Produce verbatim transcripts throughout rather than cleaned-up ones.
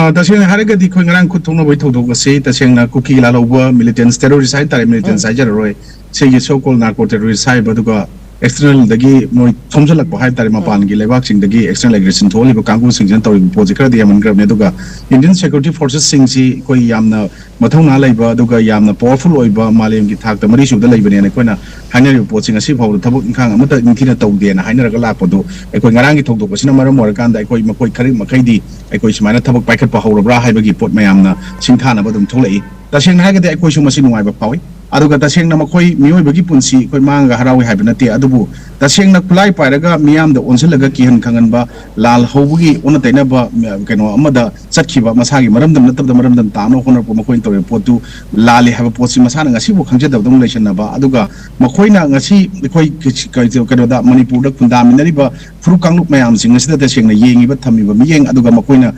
ꯑ, ꯇꯁꯦꯡꯅ ꯍꯥꯏꯔꯒꯗꯤ ꯑꯩꯈꯣꯏ ꯉꯔꯥꯡ ꯈꯨꯠ ꯊꯣꯛꯅꯕꯒꯤ ꯊꯧꯗꯣꯛ ꯑꯁꯤ ꯇꯁꯦꯡꯅ ꯀꯨꯀꯤ ꯂꯥꯜꯍꯧꯕ militants, terrorist ꯍꯥꯏꯇꯥꯔꯦ, militants ꯎꯝ꯫ ꯍꯥꯏꯖꯔꯔꯣꯏ, ꯁꯤꯒꯤ so called narco terrorist ꯍꯥꯏꯔꯤꯕ, ꯑꯗꯨꯒ external ꯗꯒꯤ ꯃꯣꯏ ꯊꯣꯝꯖꯤꯜꯂꯛꯄ ꯍꯥꯏꯇꯥꯔꯦ, ꯎꯝ꯫ ꯃꯄꯥꯟꯒꯤ ꯂꯩꯕꯥꯛꯁꯤꯡꯗꯒꯤ external aggression ꯊꯣꯛꯍꯜꯂꯤꯕ ꯀꯥꯡꯕꯨꯁꯤꯡꯁꯤꯅ ꯇꯧꯔꯤꯕ ꯄꯣꯠꯁꯤ ꯈꯔꯗꯤ ꯌꯥꯝꯃꯟꯈ꯭ꯔꯕꯅꯤ꯫ ꯑꯗꯨꯒ Indian security forces ꯁꯤꯡꯁꯤ ꯑꯩꯈꯣꯏ ꯌꯥꯝꯅ ꯃꯊꯧꯅꯥ ꯂꯩꯕ ꯑꯗꯨꯒ ꯌꯥꯝꯅ powerful ꯑꯣꯏꯕ, ꯃꯥꯂꯦꯝꯒꯤ ꯊꯥꯛꯇ ꯃꯔꯤꯁꯨꯕꯗ ꯂꯩꯕꯅꯦꯅ ꯑꯩꯈꯣꯏꯅ ꯍꯥꯏꯅꯔꯤꯕ ꯄꯣꯠꯁꯤ ꯉꯁꯤ ꯐꯥꯎꯕꯗ ꯊꯕꯛ ꯏꯪꯈꯥꯡ ꯑꯃꯠꯇ ꯅꯤꯡꯊꯤꯅ ꯇꯧꯗꯦꯅ ꯍꯥꯏꯅꯔꯒ ꯂꯥꯛꯄꯗꯨ, ꯑꯩꯈꯣꯏ ꯉꯔꯥꯡꯒꯤ ꯊꯧꯗꯣꯛ ꯑꯁꯤꯅ ꯃꯔꯝ ꯑꯣꯏꯔꯀꯥꯟꯗ ꯑꯩꯈꯣꯏ ꯃꯈꯣꯏ ꯈꯔ ꯃꯈꯩꯗꯤ ꯑꯩꯈꯣꯏ ꯁꯨꯃꯥꯏꯅ ꯊꯕꯛ ꯄꯥꯏꯈꯠꯄ ꯍꯧꯔꯕ꯭ꯔꯥ ꯍꯥꯏꯕꯒꯤ ꯄꯣꯠ ꯃꯌꯥꯝꯅ ꯁꯤꯡꯊꯥꯅꯕ ꯑꯗꯨꯝ ꯊꯣꯛꯂꯛꯏ꯫ ꯇꯁꯦꯡꯅ ꯍꯥꯏꯔꯒꯗꯤ ꯑꯩꯈꯣꯏꯁꯨ ꯃꯁꯤ ꯅꯨꯡꯉꯥꯏꯕ ꯐꯥꯎꯏ꯫ ꯑꯗꯨꯒ ꯇꯁꯦꯡꯅ ꯃꯈꯣꯏ ꯃꯤꯑꯣꯏꯕꯒꯤ ꯄꯨꯟꯁꯤ ꯑꯩꯈꯣꯏ ꯃꯥꯡꯉꯒ ꯍꯔꯥꯎꯏ ꯍꯥꯏꯕ ꯅꯠꯇꯦ, ꯑꯗꯨꯕꯨ ꯇꯁꯦꯡꯅ ꯈꯨꯠꯂꯥꯏ ꯄꯥꯏꯔꯒ ꯃꯤꯌꯥꯝꯗ ꯑꯣꯟꯁꯤꯜꯂꯒ ꯀꯤꯍꯟ ꯈꯪꯍꯟꯕ, ꯂꯥꯜ ꯍꯧꯕꯒꯤ ꯑꯣꯟꯅ ꯇꯩꯅꯕ, ꯀꯩꯅꯣ ꯑꯃꯗ ꯆꯠꯈꯤꯕ, ꯃꯁꯥꯒꯤ ꯃꯔꯝꯗꯝ ꯅꯠꯇꯕꯗ ꯃꯔꯝꯗꯝ ꯇꯥꯅꯕ ꯍꯣꯠꯅꯔꯛꯄ ꯃꯈꯣꯏꯅ ꯇꯧꯔꯤꯕ ꯄꯣꯠꯇꯨ ꯂꯥꯜꯂꯤ ꯍꯥꯏꯕ ꯄꯣꯠꯁꯤ ꯃꯁꯥꯅ ꯉꯁꯤꯐꯥꯎ ꯈꯪꯖꯗꯕꯗꯧꯅ ꯂꯩꯁꯟꯅꯕ, ꯑꯗꯨꯒ ꯃꯈꯣꯏꯅ ꯉꯁꯤ ꯑꯩꯈꯣꯏ ꯀꯩꯅꯣꯗ, ꯃꯅꯤꯄꯨꯔꯗ ꯈꯨꯟꯗꯥꯃꯤꯟꯅꯔꯤꯕ ꯐꯨꯔꯨꯞ ꯀꯥꯡꯂꯨꯞ ꯃꯌꯥꯝꯁꯤꯡ ꯑꯁꯤꯗ ꯇꯁꯦꯡꯅ ꯌꯦꯡꯉꯤꯕ, ꯊꯝꯃꯤꯕ ꯃꯤꯠꯌꯦꯡ, ꯑꯗꯨꯒ ꯃꯈꯣꯏꯅ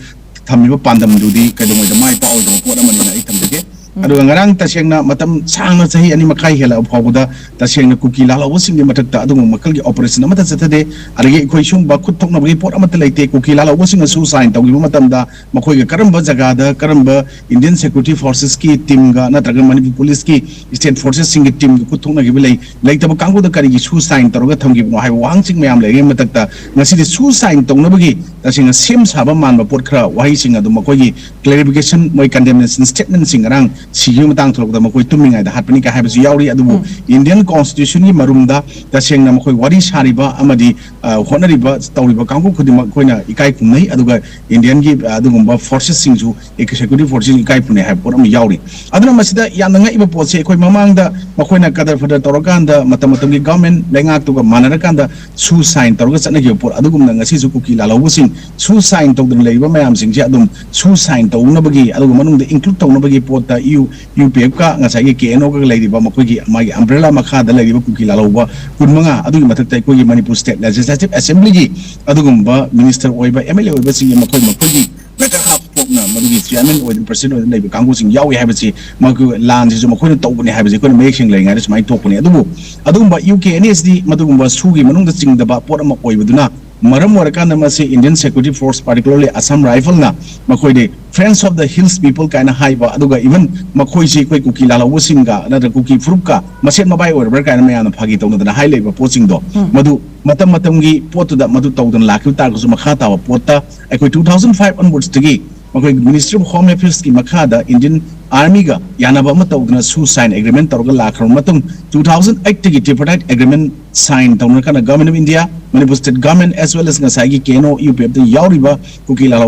ꯊꯝꯃꯤꯕ ꯄꯥꯟꯗꯝꯗꯨꯗꯤ ꯀꯩꯗꯧꯉꯩꯗ ꯃꯥꯏ ꯄꯥꯛꯑꯣꯏꯗꯕ ꯄꯣꯠ ꯑꯃꯅꯤꯅ ꯑꯩ ꯊꯝꯖꯒꯦ꯫ ꯎꯝ꯫ ꯑꯗꯨꯒ ꯉꯔꯥꯡ ꯇꯁꯦꯡꯅ ꯃꯇꯝ ꯁꯥꯡꯅ, ꯆꯍꯤ ꯑꯅꯤ ꯃꯈꯥꯏ ꯍꯦꯜꯂꯛꯑꯕ ꯐꯥꯎꯕꯗ, ꯇꯁꯦꯡꯅ ꯀꯨꯀꯤ ꯂꯥꯜꯍꯧꯕꯁꯤꯡꯒꯤ ꯃꯊꯛꯇ ꯑꯗꯨꯒꯨꯝꯕ ꯃꯈꯜꯒꯤ operation ꯑꯃꯠꯇ ꯆꯠꯊꯗꯦ꯫ ꯑꯗꯒꯤ ꯑꯩꯈꯣꯏ ꯁꯨꯝꯕ ꯈꯨꯠ ꯊꯣꯛꯅꯕꯒꯤ ꯄꯣꯠ ꯑꯃꯠꯇ ꯂꯩꯇꯦ꯫ ꯀꯨꯀꯤ ꯂꯥꯜꯍꯧꯕꯁꯤꯡꯅ suicide ꯇꯧꯈꯤꯕ ꯃꯇꯝꯗ ꯃꯈꯣꯏꯒ ꯀꯔꯝꯕ ꯖꯒꯥꯗ, ꯀꯔꯝꯕ Indian security forces ꯀꯤ team ꯒ ꯅꯠꯇ꯭ꯔꯒ ꯃꯅꯤꯄꯨꯔ police ꯀꯤ, state forces ꯁꯤꯡꯒꯤ team ꯒ ꯈꯨꯠ ꯊꯣꯛꯅꯈꯤꯕ ꯂꯩ, ꯂꯩꯇꯕ ꯀꯥꯡꯕꯨꯗ ꯀꯔꯤꯒꯤ suicide ꯇꯧꯔꯒ ꯊꯝꯈꯤꯕꯅꯣ ꯍꯥꯏꯕ ꯋꯥꯍꯪꯁꯤꯡ ꯃꯌꯥꯝ ꯂꯩꯔꯤꯉꯩ ꯃꯊꯛꯇ, ꯉꯁꯤꯗꯤ suicide ꯇꯧꯅꯕꯒꯤ ꯇꯁꯦꯡꯅ ꯁꯦꯝ ꯁꯥꯕ ꯃꯥꯟꯕ ꯄꯣꯠ ꯈꯔ, ꯋꯥꯍꯩꯁꯤꯡ ꯑꯗꯨ ꯃꯈꯣꯏꯒꯤ clarification, ꯃꯣꯏ condemnation statement ꯁꯤꯡ ꯉꯔꯥꯡ ꯁꯤꯈꯤꯕ ꯃꯇꯥꯡ ꯊꯣꯛꯂꯛꯄꯗ ꯃꯈꯣꯏ ꯇꯨꯝꯃꯤꯉꯩꯗ ꯍꯥꯠꯄꯅꯤ ꯀꯥꯏ ꯍꯥꯏꯕꯁꯨ ꯌꯥꯎꯔꯤ꯫ ꯑꯗꯨꯕꯨ ꯎꯝ꯫ Indian constitution ꯒꯤ ꯃꯔꯨꯝꯗ ꯇꯁꯦꯡꯅ ꯃꯈꯣꯏ ꯋꯥꯔꯤ ꯁꯥꯔꯤꯕ ꯑꯃꯗꯤ, ꯑ, ꯍꯣꯠꯅꯔꯤꯕ, ꯇꯧꯔꯤꯕ ꯀꯥꯡꯕꯨ ꯈꯨꯗꯤꯡꯃꯛ ꯑꯩꯈꯣꯏꯅ ꯏꯀꯥꯏ ꯈꯨꯝꯅꯩ, ꯑꯗꯨꯒ Indian ꯒꯤ, ꯑ, ꯑꯗꯨꯒꯨꯝꯕ forces ꯁꯤꯡꯁꯨ, security forces ꯁꯤꯡ ꯏꯀꯥꯏ ꯈꯨꯝꯅꯩ ꯍꯥꯏꯕ ꯄꯣꯠ ꯑꯃ ꯌꯥꯎꯔꯤ꯫ ꯑꯗꯨꯅ ꯃꯁꯤꯗ ꯌꯥꯝꯅ ꯉꯛꯏꯕ ꯄꯣꯠꯁꯦ, ꯑꯩꯈꯣꯏ ꯃꯃꯥꯡꯗ ꯃꯈꯣꯏꯅ ꯀꯗꯔ ꯐꯗꯔ ꯇꯧꯔꯀꯥꯟꯗ, ꯃꯇꯝ ꯃꯇꯝꯒꯤ government ꯂꯩꯉꯥꯛꯇꯨꯒ ꯃꯥꯟꯅꯔꯀꯥꯟꯗ suicide ꯇꯧꯔꯒ ꯆꯠꯅꯈꯤꯕ ꯄꯣꯠ, ꯑꯗꯨꯒꯨꯝꯅ ꯉꯁꯤꯁꯨ ꯀꯨꯀꯤ ꯂꯥꯜꯍꯧꯕꯁꯤꯡ suicide ꯇꯧꯗꯅ ꯂꯩꯔꯤꯕ ꯃꯌꯥꯝꯁꯤꯡꯁꯦ ꯑꯗꯨꯝ suicide ꯇꯧꯅꯕꯒꯤ, ꯑꯗꯨꯒ ꯃꯅꯨꯡꯗ include ꯇꯧꯅꯕꯒꯤ ꯄꯣꯠꯇ ꯌꯨ, UPF ꯀ ꯉꯁꯥꯏꯒꯤ KNO ꯒ ꯂꯩꯔꯤꯕ ꯃꯈꯣꯏꯒꯤ ꯃꯥꯒꯤ umbrella ꯃꯈꯥꯗ ꯂꯩꯔꯤꯕ ꯀꯨꯀꯤ ꯂꯥꯜꯍꯧꯕ ꯀꯨꯟꯃꯉꯥ, ꯑꯗꯨꯒꯤ ꯃꯊꯛꯇ ꯑꯩꯈꯣꯏꯒꯤ ꯃꯅꯤꯄꯨꯔ state legislative assembly ꯒꯤ ꯑꯗꯨꯒꯨꯝꯕ minister ꯑꯣꯏꯕ, MLA ꯑꯣꯏꯕꯁꯤꯡꯒꯤ ꯃꯈꯣꯏ ꯃꯈꯣꯏꯒꯤ ꯃꯦꯇꯔ ꯍꯥꯞ ꯊꯣꯛꯅ ꯃꯗꯨꯒꯤ chairman ꯑꯣꯏꯗꯅ, president ꯑꯣꯏꯗꯅ ꯂꯩꯕ ꯀꯥꯡꯕꯨꯁꯤꯡ ꯌꯥꯎꯏ ꯍꯥꯏꯕꯁꯤ, ꯃꯈꯣꯏ ꯂꯥꯟꯁꯤꯁꯨ ꯃꯈꯣꯏꯅ ꯇꯧꯕꯅꯤ ꯍꯥꯏꯕꯁꯤ ꯑꯩꯈꯣꯏꯅ ꯃꯌꯦꯛ ꯁꯦꯡꯅ ꯂꯩꯔꯤꯉꯩꯗ ꯁꯨꯃꯥꯏꯅ ꯊꯣꯛꯄꯅꯤ꯫ ꯑꯗꯨꯕꯨ ꯑꯗꯨꯒꯨꯝꯕ UKNS ꯗꯤ ꯃꯗꯨꯒꯨꯝꯕ ꯁꯨꯒꯤ ꯃꯅꯨꯡꯗ ꯆꯤꯡꯗꯕ ꯄꯣꯠ ꯑꯃ ꯑꯣꯏꯕꯗꯨꯅ, ꯃꯔꯝ ꯑꯣꯏꯔꯀꯥꯟꯗ ꯃꯁꯤ Indian Security Force, particularly Assam Rifle ꯅ ꯃꯈꯣꯏꯗꯤ Friends of the Hills People ꯀꯥꯏꯅ ꯍꯥꯏꯕ, ꯑꯗꯨꯒ even ꯃꯈꯣꯏꯁꯤ ꯑꯩꯈꯣꯏ ꯀꯨꯀꯤ ꯂꯥꯜꯍꯧꯕꯁꯤꯡꯒ ꯅꯠꯇ꯭ꯔꯒ ꯀꯨꯀꯤ ꯐꯨꯔꯨꯞꯀ ꯃꯁꯦꯠ ꯃꯕꯥꯏ ꯑꯣꯏꯔꯕ꯭ꯔꯥ ꯀꯥꯏꯅ ꯃꯌꯥꯝꯅ ꯐꯥꯒꯤ ꯇꯧꯅꯗꯅ ꯍꯥꯏ ꯂꯩꯕ ꯄꯣꯠꯁꯤꯡꯗꯣ, ꯃꯗꯨ ꯃꯇꯝ ꯃꯇꯝꯒꯤ ꯄꯣꯠꯇꯨꯗ ꯃꯗꯨ ꯇꯧꯗꯅ ꯂꯥꯛꯈꯤꯕ ꯇꯥꯔꯒꯁꯨ, ꯃꯈꯥ ꯇꯥꯕ ꯄꯣꯠꯇ ꯑꯩꯈꯣꯏ two thousand five onwards ꯇꯒꯤ ꯃꯈꯣꯏ Ministry of Home Affairs ꯀꯤ ꯃꯈꯥꯗ Indian Army ꯒ ꯌꯥꯅꯕ ꯑꯃ ꯇꯧꯗꯅ ꯁꯨ ꯁꯥꯏꯟ ꯑꯦꯒ꯭ꯔꯤꯃꯦꯟ ꯇꯧꯔꯒ ꯂꯥꯛꯈ꯭ꯔꯕ ꯃꯇꯨꯡ, two thousand eight ꯇꯒꯤ tripartite agreement sign ꯇꯧꯅꯔꯀꯥꯟꯗ Government of India, Manipur State Government, as well as ꯉꯁꯥꯏꯒꯤ K N O U P F ꯇ ꯌꯥꯎꯔꯤꯕ ꯀꯨꯀꯤ ꯂꯥꯜꯍꯧ